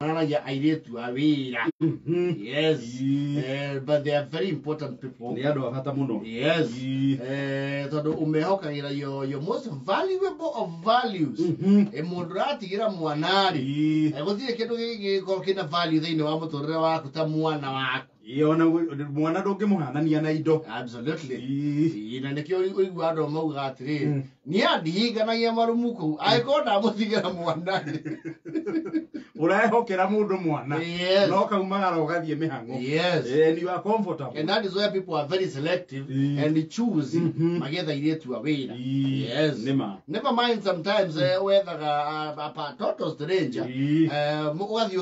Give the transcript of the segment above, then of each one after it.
Monanagia airĩtu a wĩra. Yes. But they are very important people. Nĩ andũ a bata mũno. Yes. Tondũ ũmehokagĩra your most valuable of values. Mũndũ ũratigĩra mwana rĩ, gũtirĩ kĩndũ gĩgĩkorwo kĩna value thĩinĩ wa mũtũrĩre waku ta mwana waku. Ona mwana ndũngĩmũhanania na indo. Absolutely. Na nĩkĩo ũiguaga andũ maugaga atĩrĩrĩ, niĩ andihinganagia marumu kũu angĩkorwo ndamũtigĩra mwana rĩ. Ũrehokera mũndũ mwana. Yes. No kaumagara ũgathiĩ mĩhang'o. Yes. And you are comfortable. And that is where people are very selective and choosy magetha airĩtu a wĩra. Yes. Nĩma. Never mind sometimes wethaga a total stranger. Ũgathiĩ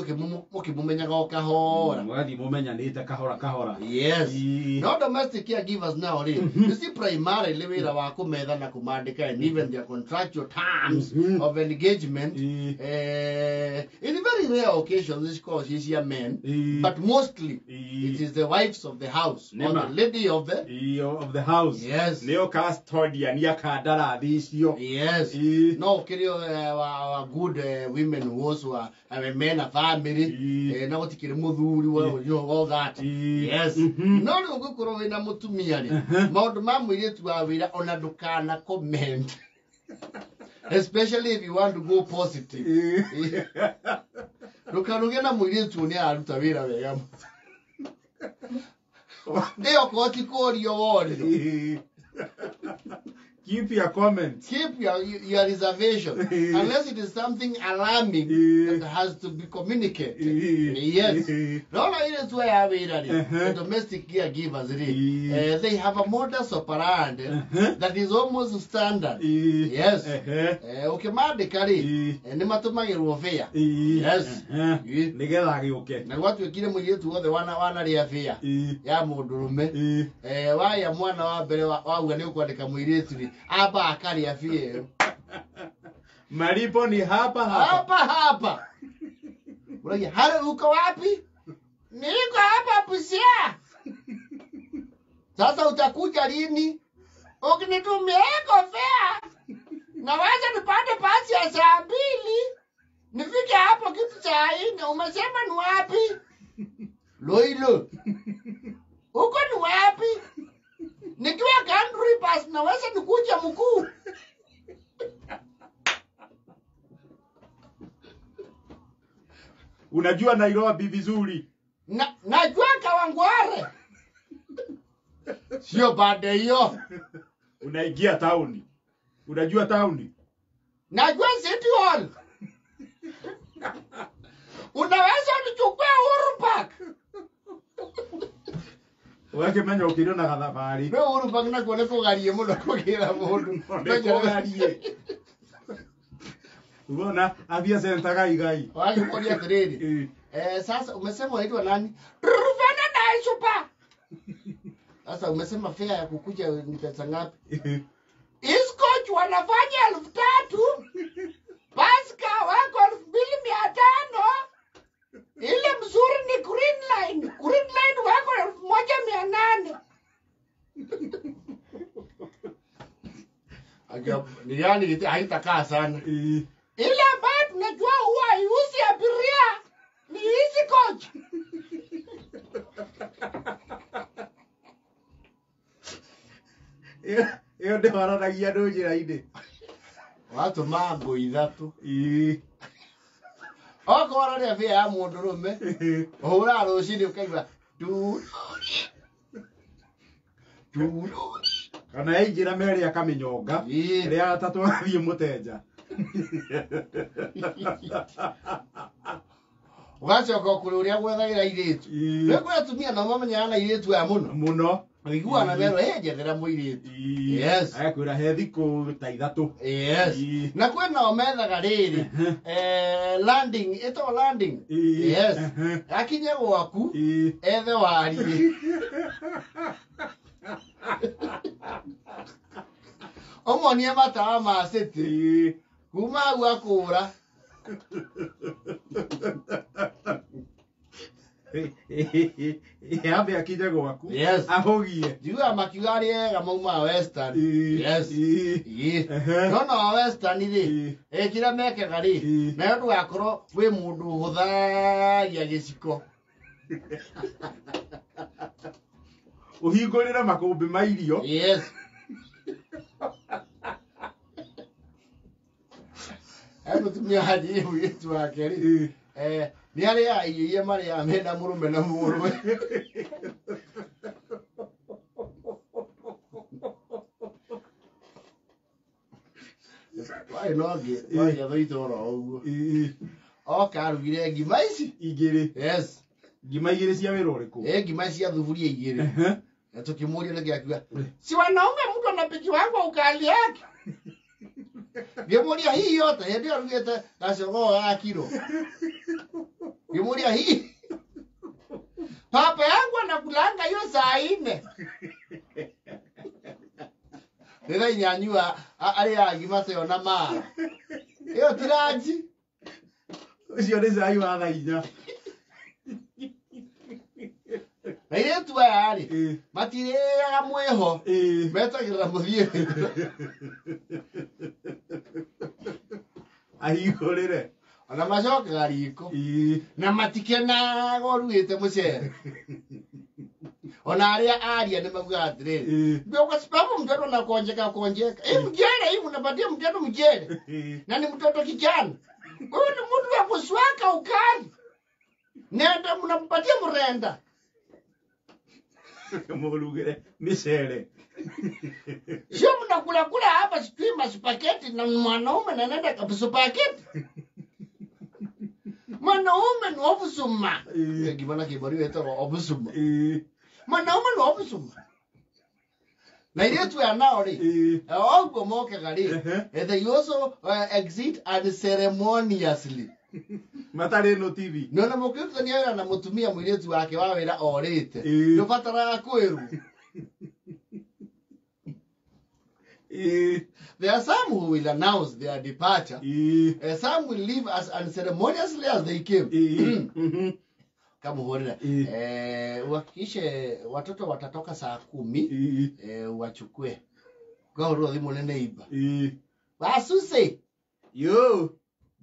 ũkĩmũmenyaga o kahora. Ũgathiĩ mũmenyanĩte kahora kahora. Yes. No domestic caregivers now rĩ, you see primarily wĩra wa kũmetha na kũmandĩka and even their contractual terms of engagement. In very rare occasions cikoragwo ciĩ cia men, but mostly it is the wives of the house or Nĩma. the lady of the Of the house. Yes. Nĩo custodian ya kandarathi icio. Yes. No ũkĩrĩ wa good women who also are men a family, na gũtikĩrĩ mũthuri wa, you know, all that. Yes. No rĩu ũngĩkorwo wĩna mũtumia rĩ, maũndũ ma mũirĩtu wa wĩra ona ndũkana comment. Especially if you want to go positive. Ndũkanuge na mũirĩtu ũyũ nĩ araruta wĩra wega. Ĩyo okorwo ti kũrio worio. Keep your comments. Keep your reservation. Unless it is something alarming that has to be communicated. Yes. No, no, it is where I read it. The domestic caregivers, they have a modus operandi that is almost standard. Yes. Ũkĩmandĩka rĩ, nĩ matũmagĩrwo fare. Yes. Nĩgetha agĩũke. Na gwatuĩkire mũirĩtu wothe wanarĩa fare ya mũndũrũme. Wagĩa mwana wa mbere wauga nĩ ũkwandĩka mũirĩtu rĩ, amba akarĩa fare ĩyo. Malipo ni hapa hapa. Hapa hapa. Unagia, halo uko wapi? Niko hapa Busia. Sasa utakuja lini? Ukinitumia fare. Naweza nipande basi ya saa 2. Nifike hapo kitu saa 4. Umesema ni wapi? Loilo. Uko ni wapi? Nikiwa country bus naweza nikuja mkuu. Unajua Nairobi vizuri. Najua Kawangware. Sio baada hiyo. Unaingia town. Unajua town? Najua City Hall. Unaweza unichukue Uhuru Park. Wakimenya ũkĩrĩ na gathabarĩ. No Uhuru Park nakuo nĩ kũgarie mũno kũgĩra mũndũ. Nĩ kũgarie. Unaona afya center gai gai. Wakĩmũria atĩrĩrĩ. Sasa umesema unaitwa nani? Rufana na Super. Sasa umesema fare ya kukuja ni pesa ngapi? Iskoch wanafanya 3,000. Pasca wako 2,500. Ile mzuri ni Green Line. Green Line wako 1,800. Aja, ni yani haitakaa sana. Ile ambayo tunajua huwa haiuzi abiria ni hizi coach. Iyo ndĩharanagia andũ njĩra-inĩ. Watũma ngũ ithatũ. Okorwo ũrarĩa fare ya mũndũrũme, ũhũraga rũcinĩ ũkaigua ndururi. Ndururi. Kana yaingĩra merĩ akamĩnyonga. Rĩa gatatũ agathiĩ mũtenja. Ũgacoka kũrĩ ũrĩa gwethagĩra airĩtu. Rĩu kwĩ atumia nao mamenyaga na airĩtu aya mũno. Mũno. Ũiguaga na merwo, njethera mũirĩtu. Yes. Agakwĩra he thikũ ta 3. Yes. Na kwĩ nao methaga rĩrĩ, landing, ĩtagwo landing. Yes. Akinye gwaku, ethe wariĩ. Ũmuonie matawa ma city. Kuma hau akũra. Yambe akinye gwaku. Yes. Ahũgie. Njiguaga makiuga arĩa ega maumaga Western. Yes. Ĩĩ. Ehe. No no Western rĩ, Ĩĩ. ĩ kĩrĩa mekaga rĩ, Ĩĩ. nayo ndũgakorwo wĩ mũndũ ũhũthagia gĩciko. Ũhingũrĩre makũmbĩ ma irio. Yes. He mũtumia wanjĩrĩire mũirĩtu wake rĩ, Ĩĩ. nĩ arĩaga irio iria marĩaga mena mũrũme na mũrũwe. Warĩ na ũngĩ, twarĩ a thũitũ oro ũguo. Ĩĩ. Oka arugire ngima ici. Igĩrĩ. Yes. Ngima igĩrĩ cia wĩra ũrĩkũ? Ĩ ngima cia thuburia igĩrĩ. Ehe. Na tukĩmũria nĩkĩ akiuga, si wanaume mtu anapikiwangwa ukali yake. Ngĩmũria hii yote, hĩndĩ ĩyo arugĩte gacogoo ga kiro. Ngĩmũria hii. Papa yangu anakulanga hiyo saa 4. Nĩ thaa inyanyua arĩaga ngima ta ĩyo na mara. Ĩyo ti ranji. Ũcio nĩ cai wa thaa 4. Na airĩtu aya rĩ, Ĩĩ. matirĩaga mwĩho. Ĩĩ. Metagĩrĩra mũthiĩ. Ahingũrĩre. Ona macokaga riko. Ĩĩ. Na matikenaga ũrugĩte mũcere. Ona arĩa aria nĩ maugaga atĩrĩrĩ, Ĩĩ. ndio kwa sababu mtoto anakonjeka konjeka. Hii mjere hii unapatia mtoto mjere. Ĩĩ. Na ni mtoto kijana. Huyu ni mtu wa kuswaka ukali. Nenda mnampatia mrenda. Mũrugĩre mĩcere. Sio mnakula kula hapa sijui masupaketi na mwanaume na nenda kapsupaketi. Mwanaume ni obusuma. Ĩĩ. Ngimana kĩbari wetagwo obusuma. Ĩĩ. Mwanaume ni obusuma. Na airĩtu aya nao rĩ, Ĩĩ. ũguo mokaga rĩ, Ehe. they also exit unceremoniously. Matarĩ no TV. Nona mũkĩrutithania wĩra na mũtumia mũirĩtu wake wa wĩra orĩte, Ĩĩ. ndũbataraga kwĩrwo. Ĩĩ. There are some who will announce their departure. Ĩĩ. Some will leave as unceremoniously as they came. Ĩĩ. Mhm. Kamuhurira. Ĩĩ. Uhakikishe watoto watatoka saa 10. Ĩĩ. Wachukue. Ngahũrĩrwo thimũ nĩ neighbor. Ĩĩ. Wasuse. Yo.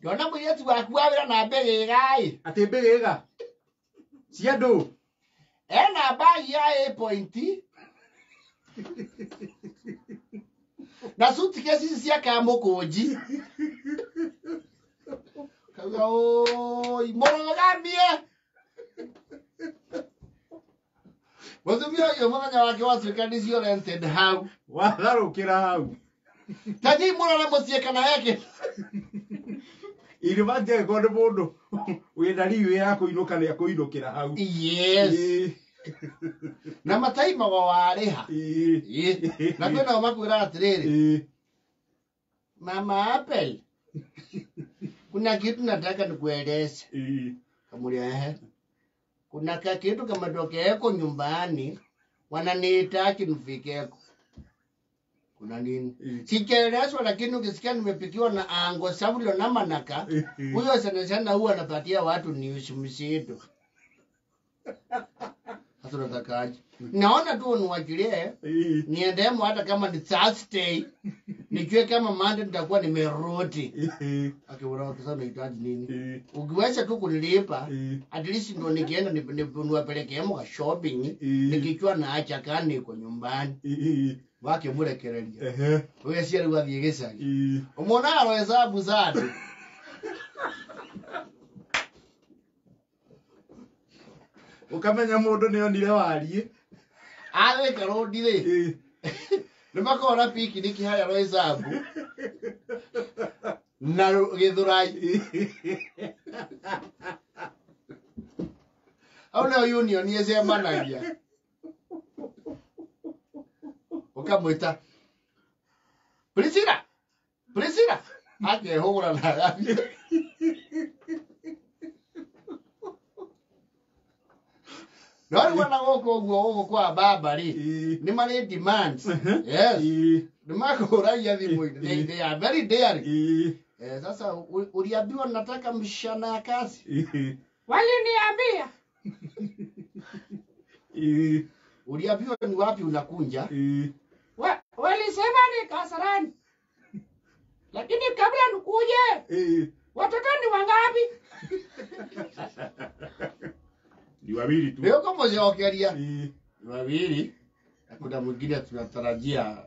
Ndona mũirĩtu waku wa wĩra na mbĩgĩga ĩ. Atĩ mbĩgĩga. Cia ndũ. Ena bagi ya A point. Na suitcase ici cia kamũkũnji. Kauga oi, mũrũgamie. Mũtumia ũyũ mũthenya wake watuĩka disoriented hau. Watharũkĩra hau. Ta thiĩ mũrore mũciĩ kana he kĩndũ. Irima angĩkorwo nĩ mũndũ wĩna riũ ya kũinũka nĩ akũinũkĩra hau. Yes. Ĩĩ. Na mataimagwo warĩha. Ĩĩ. Ĩĩ. Na kwĩnao makwĩraga atĩrĩrĩ, Ĩĩ. Mama Apple, kuna kitu nataka nikueleze. Ĩĩ. Kamuria ehe. Kuna kakitu kametokeeko nyumbani wananihitaji nifikeko. Kuna nini? Ĩĩ. Sijaelezwa, lakini ukisikia nimepikiwa na ango Samuel na Manaka, Ĩĩ. huyo sana sana huwa anapatia watu news mzito. Sasa unatakaje? Naona tu uniwachilie Ĩĩ. niendemo hata kama ni Thursday, nijue kama Monday nitakuwa nimerudi. Ĩĩ. Akiona sasa unahitaji nini? Ĩĩ. Ukiweza tu kunilipa Ĩĩ. at least ndo nikienda niwapeleke ka shopping Ĩĩ. nikijua naacha kani iko nyumbani. Ĩĩ. Wakĩmũrekereria. Ehe. Ũgeciria rĩu athiĩ gĩcagi. Ĩĩ. Ũmuonaga arohesabu sana. Ũkamenya mũndũ nĩ onire wariĩ. Athĩka rũndi rĩ, Ĩĩ. nĩ makoragwo na picnic harĩa Roysambu na Gĩthũrai. Hau nĩho union ĩcemanagia. Ũkamwĩta Priscilla, Priscilla, akehũgũra na agathiĩ. No rĩu ona gũkũ ũguo gũkũ kwa baba rĩ, Ĩĩ. nĩ marĩ demands. Mhm. Yes. Ĩĩ. Nĩ makũragia thimũ-inĩ. They are very daring. Ĩĩ. Sasa uliambiwa nataka msichana ya kazi. Ĩĩ. Waliniambia. Uliambiwa ni wapi unakunja? Walisema ni Kasarani. Lakini kabla nikuje, watoto ni wangapi? Ni wawili tu. Leo kama ujaokeria. Ni wawili. Kuna mwingine tunatarajia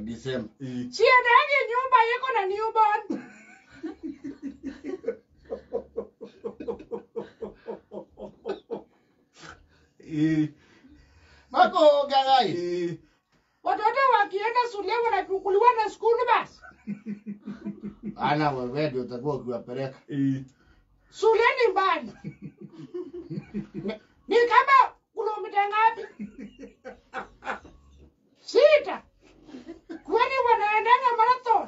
Disemba. Siendangi nyumba iko na newborn. Mako gagai. Watoto wakienda shule wanachukuliwa na school bus. Ana wewe ndio utakuwa ukiwapeleka. Shule ni mbali. Ni kama kilomita ngapi? 6. Kwani wanaendanga marathon?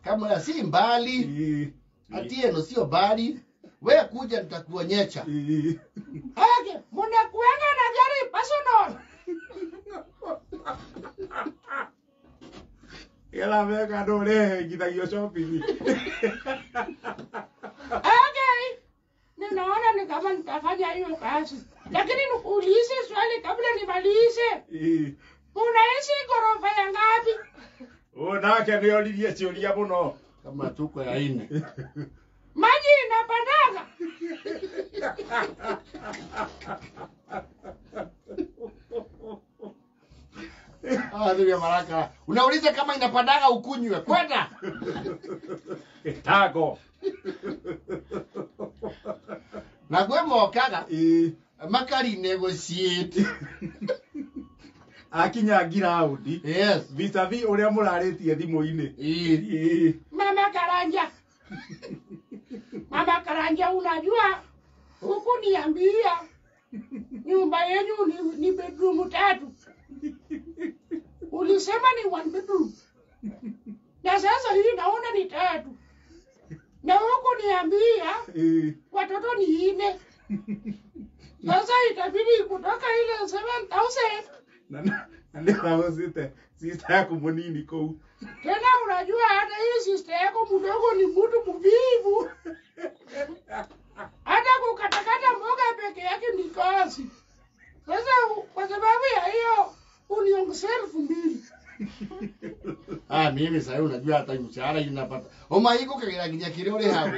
Kama si mbali, Atieno sio mbali. Wewe kuja nitakuonyesha. Okay, mnakuanga na gari personal. Ela meka ndore ngithagio shopping. Okay. Ninaona ni kama nitafanya hiyo kazi. Lakini nikuulize swali kabla nimalize. Unaishi ghorofa ya ngapi? Oh, nake nioririe ciũria mũno. Kama tuko ya 4. Maji inapandaga. Ah, Maraka. Unauliza kama inapandaga ukunywe. Kwenda. Tago. Na gwe mokaga. Makari negotiate. Akinya ground. Yes. Vis-a-vis uria muraritie thimu-ini. Mama Karanja. Mama Karanja, unajua huku niambia nyumba yenu ni bedroom 3. Ulisema ni 1 bedroom. Na sasa hii naona ni 3. Na huku niambia watoto ni 4. Sasa itabidi kutoka ile 7,000. Na ndio hawazite sister yako munini kou. Tena unajua hata hii sister yako mdogo ni mtu mvivu. Hata kukatakata mboga peke yake ni kazi. Sasa kwa sababu ya hiyo uniongezee 2,000. Ah, mimi sasa unajua hata mshahara inapata. Oma iko kila kinya kile hapo.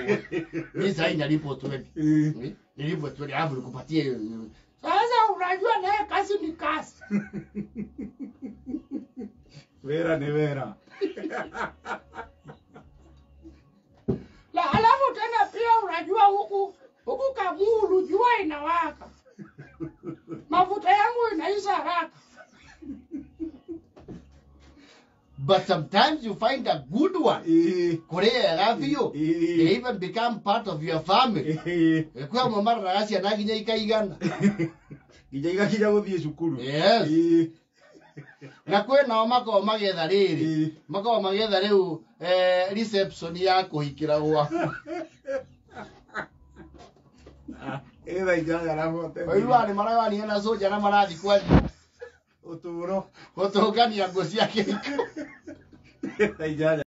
Mimi sasa nalipo 20. Nilipo 20 hapo nikupatie. Sasa unajua naye kazi ni kazi. Vera ni vera. La alafu tena pia unajua huku Kamulu jua inawaka. Mafuta yangu inaisha haraka. But sometimes you find a good one. Korea gavio. They even become part of your family. Kwa mama ragasi anaginya ikaigana. Nginya igakinya guthie cukuru. Yes. Na kwĩ nao makoragwo magĩetha rĩrĩ. Makoragwo magĩetha rĩu reception ya kũhikĩra gwaku. Ĩtha inyanya na bote. Waigua nĩ maragania na soja na marathi kwanjia. Ũtũũro. Gũtũngania nguo cia kĩhiko. Ĩtha inyanya.